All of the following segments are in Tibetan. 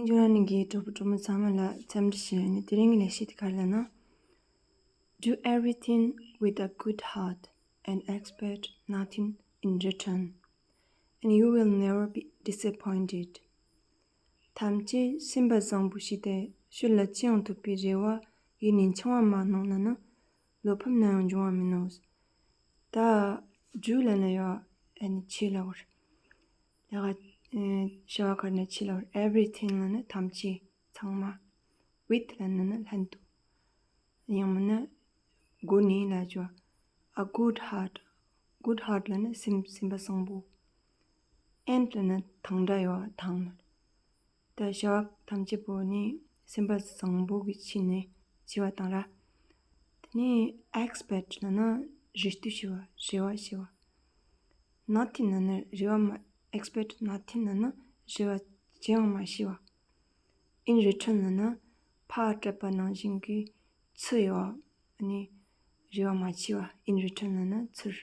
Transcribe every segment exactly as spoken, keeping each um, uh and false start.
ཇོ་ར་ནི་གི་གྲོགས་པོ་གྲོགས་མོ་ཚང་མ་ལ་འཚམས་འདྲི་ཞུ་ནས། དེ་རིང་གི་ལས་བྱེད་དེ་ག་རེ་ལབ་ན། Do everything with a good heart and expect nothing in return, and you will never be disappointed. ཐམས་ཅད་སེམས་པ་བཟང་པོ་བྱས་ཏེ་ཕྱོགས་ལ་ཅི་ཡང་ཐོབ་པའི་རེ་བ་ཡེ་ནས་འཆང་བ་མ་གནང་ན་ནི་བློ་ཕམ་ནམ་ཡང་འབྱུང་བ་མིན་ནོ། ད་do ལབ་ན་ཡོད་ཨ་ནི་བྱེད་ལབ་པ་རེད། ཡ་ག་བྱ་བ་ག་རེ་ན་བྱེད་ལབ་པ་རེད། Everything ལབ་ན་ཐམས་ཅད་ཚང་མ། With ལབ་ན་ནི་ལྷན་དུ། ཡང་མིན་ན་སྒོ་ནས་ལབ་ཆོག A good heart. Good heart ལབ་ན་སེམས་སེམས་པ་བཟང་པོ། And ལབ་ན་དང་སྒྲ་ཡོད་དང་ལ། ད་བྱ་བ་ཐམས་ཅད་པོ་ནི་སེམས་པ་བཟང་པོ་གི་ཆེད་ནས་བྱས་པ་དང་ར། དེ་ནས་expect ལབ་ན་རེ་ལྟོས་བྱས་པ། རེ་བ་བྱས་པ། Nothing ལབ་ན་རེ་བ་མ། Expect nothing ལབ་ན་རེ་བ་ཅི་ཡང་མ་བྱས་པ། In return ལབ་ན་ཕར་སྤྲད་པ་ནང་བཞིན་གྱི་ཚུར་ཡོད་པ། ཨ་ནི་རེ་བ་མ་བྱས་པ། In return ལབ་ན་ཚུར།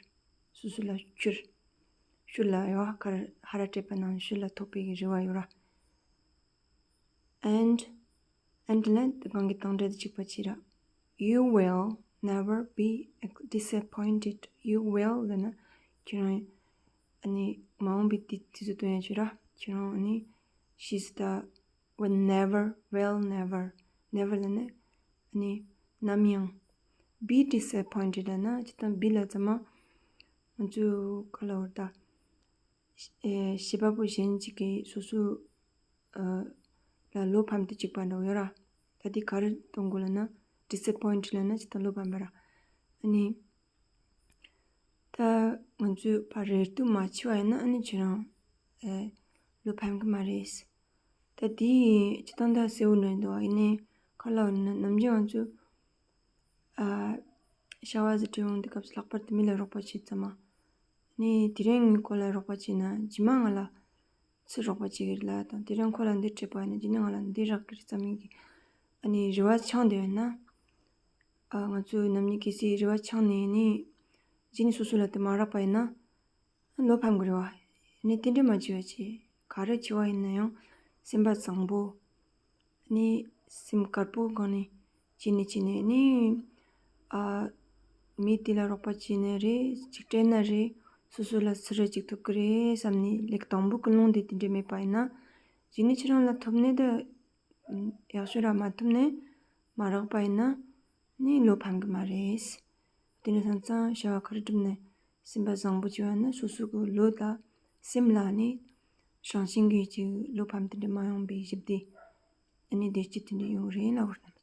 སོ་སོ་ལ་སྐྱུར། ཤུལ་ལ་ཡོད་པ། ཁར་ཧ་ར་སྤྲད་པ་ནང་ཤུལ་ལ་ཐོབ་པའི་རེ་བ་ཡོད་ར། And and ལ་གང་གི་དང་སྒྲ་དེ་གཅིག་པ་བྱས་ར། You will never be disappointed. You will ལབ་ན་ཁྱེད་རང་ཨ་ནི་མ་འོངས་པའི་དུས་དུས་སུ་སྟོན་ཡ་བྱས་ར། ཁྱེད་རང་ཨ་ནི་ཤེས་སུ་ད། Will never, will never, never ལབ་ན་ཨ་ནི་ནམ་ཡང་། Be disappointed ལབ་ན་ཅི་ལྟར་be ལ་ཚང་མ་ང་ཚོས་ག་ལབ་དགོས་རེད་ད། ཨེ་བྱེད་པ་པོ་གཞན་གཅིག་གིས་སོ་སོ་ཨ་ལ་བློ་ཕམ་དུ་བཅུག་པ་འདྲ་བོ་ཡོད་ར། ད་དེ་ག་རེ་གཏོང་དགོས་ལབ་ན། Disappoint ལབ་ན་ཅི་ལྟར་བློ་ཕམ་པ་ར། ཨ་ནི། ད་ང་ཚོས་ཕར་རེ་ལྟོས་མ་བྱས་པ་ཡིན་ན་ཨ་ནི་ཁྱེད་རང་ཨེ་བློ་ཕམ་གི་མ་རེད། ད་དེ་སྤྱིར་བཏང་ད་གསལ་བོ་འདྲ་འདུག་ཡིན་ནའི་ག་ལབ་ན་ནམ་རྒྱུན་ང་ཚོས་ཨ་བྱ་བ་ཟིག་སྒྲུབ་ཡོང་དུས་སྐབས་སུ་ལྷག་པར་དུ་མི་ལ་རོགས་པ་བྱེད་ཙམ་མ། ཨ་ནི་དེ་རིང་ངས་ཁོ་ལ་རོགས་པ་བྱས་ན་རྗེས་མ་ང་ལ་སུས་རོགས་པ་བྱེད་ཀྱི་རེད་ལབ་དང་། དེ་རིང་ཁོ་ལ་འདི་སྤྲད་པ་ཡིན་ན་རྗེས་ནས་ང་ལ་འདི་རག་གི་རེད་བསམ་ཡིན་གི། ཨ་ནི་རེ་བ་འཆང་བསྡད་ཡོད་ན། ཨ་ང་ཚོས་ནམ་ཉིན་གལ་སྲིད་རེ་བ་འཆང་ནས་ནི་རྗེས་ནས་སོ་སོ་ལ་དེ་མ་རག་པ་ཡིན་ན། བློ་ཕམ་གི་རེད་བ། ནི་དེ་འདྲ་མ་བྱེད་པ་བྱེད། ག་རེ་བྱེད་པ་ཡིན་ན་ཡང་སེམས་པ་བཟང་པོ། ནི་སེམས་དཀར་པོ་སྒང་ནས་བྱས་ནས་བྱས་ནས་ནི་ཨ་མི་དེ་ལ་རོགས་པ་བྱས་ནས་རེད། ཅིག་སྤྲད་ན་རེད། སོ་སོ་ལ་སུ་རེད་ཅིག་ཐོབ་ཀྱི་རེད་བསམ་ནས་ལེགས་དང་པོ་ཀུན་སློང་དེ་དེ་འདྲ་མེད་པ་ཡིན་ན། རྗེས་ནས་ཁྱེད་རང་ལ་ཐོབ་ནས་ད་ཡག་ཤོས་ར་མ་ཐོབ་ནས་མ་རག་པ་ཡིན་ན། ནི་བློ་ཕམ་གི་མ་རེད། དེ་ནས་སང་ཙང་བྱ་བ་ག་རེ་བསྒྲུབས་ནས་སེམས་པ་བཟང་པོ་བྱེད་པ་ན་སོ་སོ་གི་བློ་དང་སེམས་ལ་ནི་རང་བཞིན་གྱིས་ཅིག་བློ་ཕམ་དེ་འདྲ་མ་ཡོང་བའི་ཞིབ་དེ་ཨ་ནི་བདེ་སྐྱིད་དེ་འདྲ་ཡོང་རེད་ལབ་པ་རེད།